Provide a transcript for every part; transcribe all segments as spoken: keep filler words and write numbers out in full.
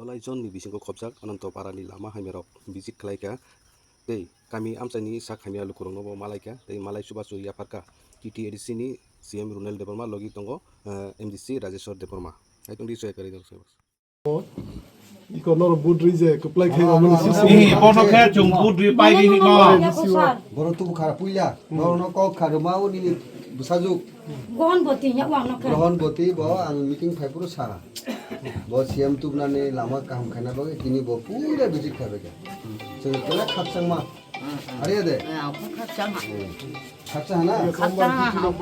Belai jonni bisingo khobjak Ananto Parani lama hamyarok visit khlaikha tei kami amchaini sak hamya lukurokno bo malaikha tei malai chubachu yapharkha T T A D C ni C M Runel Debbarma logi tongo, eh, M D C Rajeshwar Debbarma. Hai tongdi soya kari dong soya. Iko noro budri je kuplai khai. Ni bono khe chung budri pai di no. Boro tubu khara puila. Boro no kok kharo ma uni busajuk. Grohon boti nya wang no khe. Grohon boti bo ang meeting phai puru sa. Bo C M tubnani lama kaham khaina bagwi tini bo puila visit khaibekha. Chwng kela khakchangma. Are de. Khakchang. Khakchang na. Khakchang.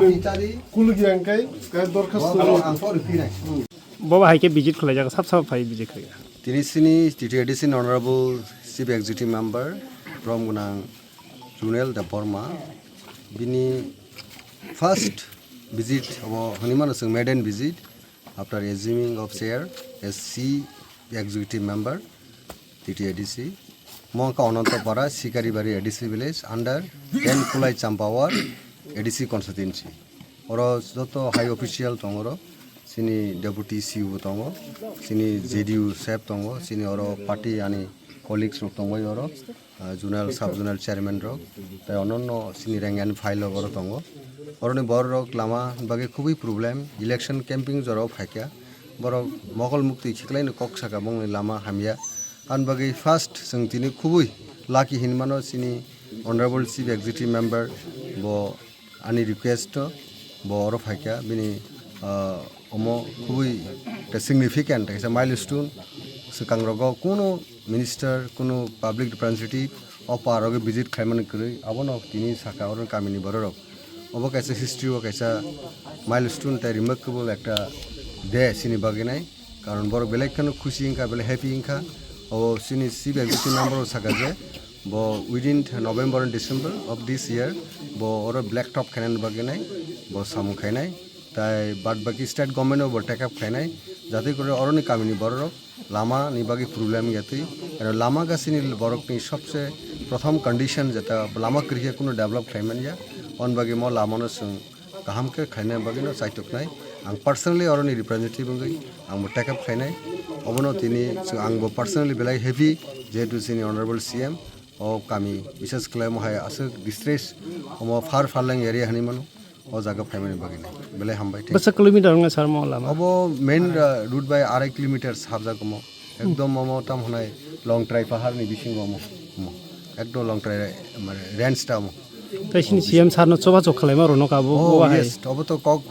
Titari. Kulgi angkai kai dorkhas. Bo ang por pinai. Bo hai khe visit khlaijak, sab sab phai visit khlaijak. Tini sini T T A D C ni Honorable Chief Executive Member Brom Gunang Runel Debbarma bini first visit abo hwnwi mano chwng maiden visit after assuming of chair as Chief Executive Member T T A D C. Mo wngkha Anantapara, Sikaribari A D C village under ten Kulai Champawar A D C constituency. Oro joto high official tongo oro, chini deputy C E O tongo, chini J D U sep tongo, chini oro party ani colleagues rok tongbai oro, ah, zonal, sub zonal chairman rok, tei ononno chini rank and file rok oro tongo. Oroni borok rok lama bagwi khubui problem, election camping jorao phaikha, borok mokol muktwi khiklaino kok saka bongni lama hamya. Ani bagwi first chwng tini khubui lucky hinmano chini Honorable Chief Executive Member bo ani request o bo oro phaikha bini, ah, omo khubui ekta significant kaisa milestone. Swkang rogo kuno minister, kuno public representative o par rogo visit khaimani kwrwi, abono tini saka oro kamini bororok. Obo kaisa history o kaisa milestone tei remarkable ekta day chini bagwi nai. Karon borok belai kheno khusi wngkha, belai happy wngkha. O chini chief executive member o saka je bo within November and December of this year bo oro black top khainani bagwi nai, bo samung khainai. Tai bad baki state government o bo take up khainai. Jate kore oroni kamini bororok lama ni bagwi problem ya twi. Ero lama gasini borokni sobse prothom condition jeta lama kwrwikhe kuno develop khlai manya. On bagwi mo lama no chwng kaham khe khaina bagwi no chaitok nai. Ang personally oroni representative wngwi ang bo take up khainai. Obono tini chwng ang bo personally belai happy, jehetu chini honorable C M o kami, bises khlai mo hai aswk distress, omo far farlang area hinwi mano, o jaga phaimani bagwi nai. Belai hambai, thank you. Bwswk kilometer wngna sar mo lama? Obo main, uh, route bai arai kilometer sabjak omo. Ekdom omo tam hwnai Longtrai pahar ni bisingo omo, omo. Ekdom Longtrai, mane, range ta omo. Tai sini C M sir no choba chok khlaima rwno ka bo, oh, bo hai. Yes, obo to kok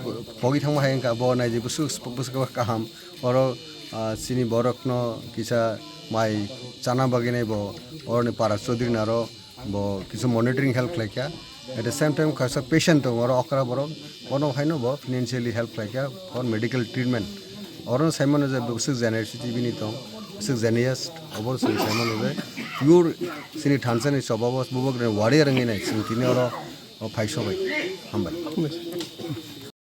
pogwi thangma hai wngkha, bo nai je bwswk, bwswk kaham. Oro, ah, chini borok no kisa mai chana bagwi nai bo, oroni para Chaudhary naro bo kisa monitoring help khlaikha. At the same time, kaisa patient tongo, oro okra borok, bono haino bo financially help khlaikha for medical treatment. Oro saimano je bwswk generosity bini tong, bwswk generous, obo chwng saimano je pure chini thansa ni choba bo, bubak ni warrior wngwi nai, chwng tini oro, o, phai sobai. Hambai.